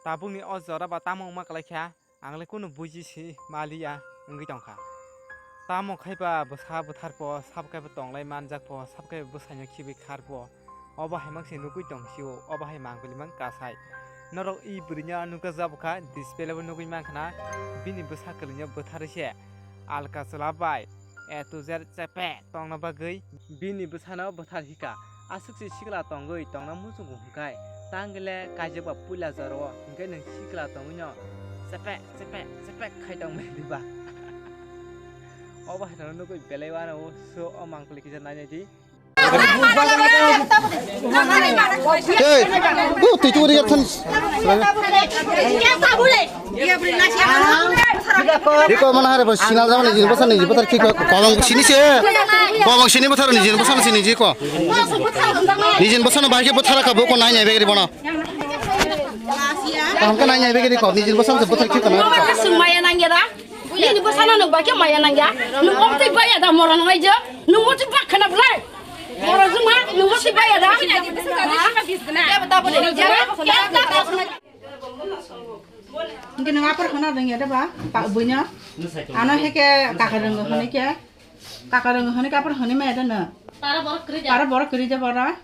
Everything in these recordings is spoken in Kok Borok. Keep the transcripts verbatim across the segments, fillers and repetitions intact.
Tabukni o jora ba tamo wngma kwlai kha, ang le kunu buji si maliya wngwi tongkha. Tamo khai ba bwsa bwthar po, sabo khai bo tonglai manjak po, sabo khai bo bwsaino khibi khar po. Obo hai mang se nugwi tong sio, obo hai mang bili mang kasai. Norok i bwrwino nukha jabo kha, display bo nugwi mankha na, bini bwsa kwlwino bwtharwi se alka chwla bai. A to Z chepe tongna bagwi bini bwsano bwthar hika. Aswk se sikla tongwi tongna muchungo hwnkhe, tangile kaijak ba puila jorao hwnkhe nwng sikla tongwino chepe, chepe, chepe khai tongmani ba. Obo hai rokno nugwi belai uanao, so o mangpili kisa nainai di. Hey, bu twi twi ri than. Iko mana hari bo sinal jama ni jin bwsa ni jin bwthar ki ko kobang sini se. Kobang sini bwthar ni jin bwsa ni sini ji ko. Ni jin bwsa no bai ke bwthar ka bo ko nai nai begri bono. Kaham ka nai nai begri ko ni jin bwsa se bwthar ki ko na. Sung maya nang ya da. Ni bwsa no nung ba ke maya nang ya. Nung om twi ba ya da mora nang ai je. Nung mo twi ba khana blai. Mora juma nung mo twi ba ya da. Ha? Hwnkhe nwng apor khana rwngya de ba, pa buino. Ano heke kaka rwngo hwnwi khe, kaka rwngo hwnwi khe apor hwnwi maya de no. Para borok kwrwi de. Para borok kwrwi de bora.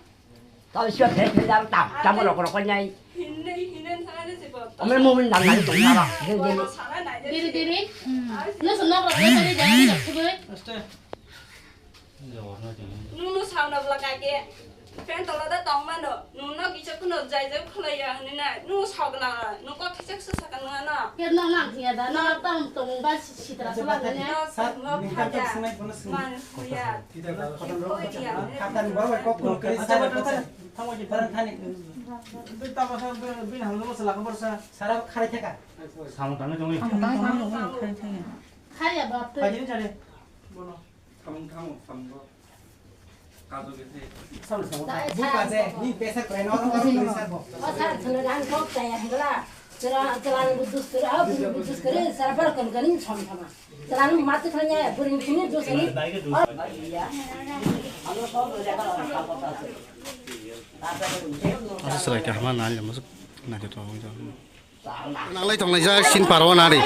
Tamo rok rok nai. Omer mo nang nai tong nara. Diri diri. Nusu nok rok nai tong nara. Nunu sauna bwla kaike. Fan tola da tong mano. Nunu kisa kuno jai jai khulai ya hwnwi nai. Nunu sauna nunu kok kisa kisa sakang nungano. Ker no nang thia da. No tam tong ba sitra sala ne. No sam no phaja. Man huya. Koi dia. Katan boro bai kok kuno kri sa. Thang thani. Bin hamlo sala ka borsa. Sara khare theka. Samung tangna jongni. Khare ya bap. Khare ni jare. Bono. Samung thango, samung bo. Kajo gete. Samung, samung. Buka je, ni pesa kore no, no, no, no, no. O sar, chwla rang kok chaya hingla. Chwla, chwla ni budus kore, a budus kore, sar bar kon kani chom chama. Chwla ni mati khanya, buring kini dus ni. Asa serai kahma nani masuk nani to. Nanglai tonglai jak sin paro nari.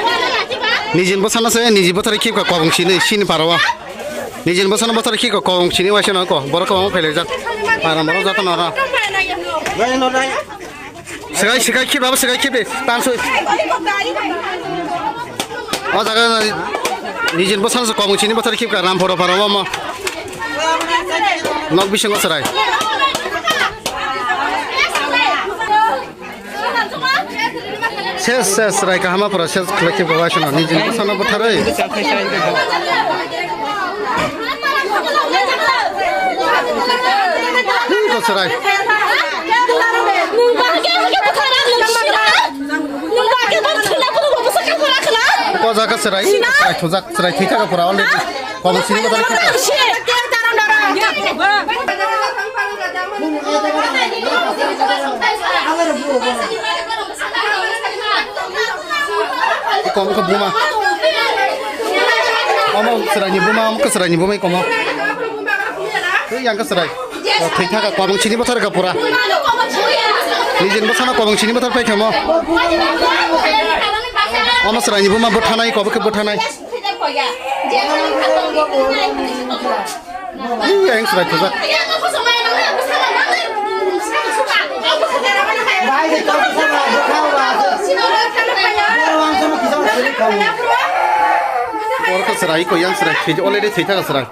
Nijin bosana se niji bothari khip ka kobong sini sin paro. Nijin bosana bothari khip ka kobong sini waisa no ko. Borok kobong phailai jak. Para borok jato nora. Sekai sekai khip abo sekai khip de. Tan sui. O jaga nijin bosana se kobong sini bothari khip ka ram poro paro mo. Nok bisingo serai. Ses, ses, rai kahama pura ses khlai khe bawa sino, nijin bosano butharwi. Ko serai. Ko jaga serai, serai thujak, serai thwi thaga pura already. Kobong sini botol. Kom ke buma. Omo serai ni buma, omo ke serai ni buma komo. Tu yang ke serai. Thwi thaga kobong sini bothar ka pura. Nijin bosano kobong sini bothar pai khamo. Omo serai ni buma bothanai, kobo ke bothanai. Ih, yang sudah coba. Orang ke serai kok yang serai, already cerita ke serai.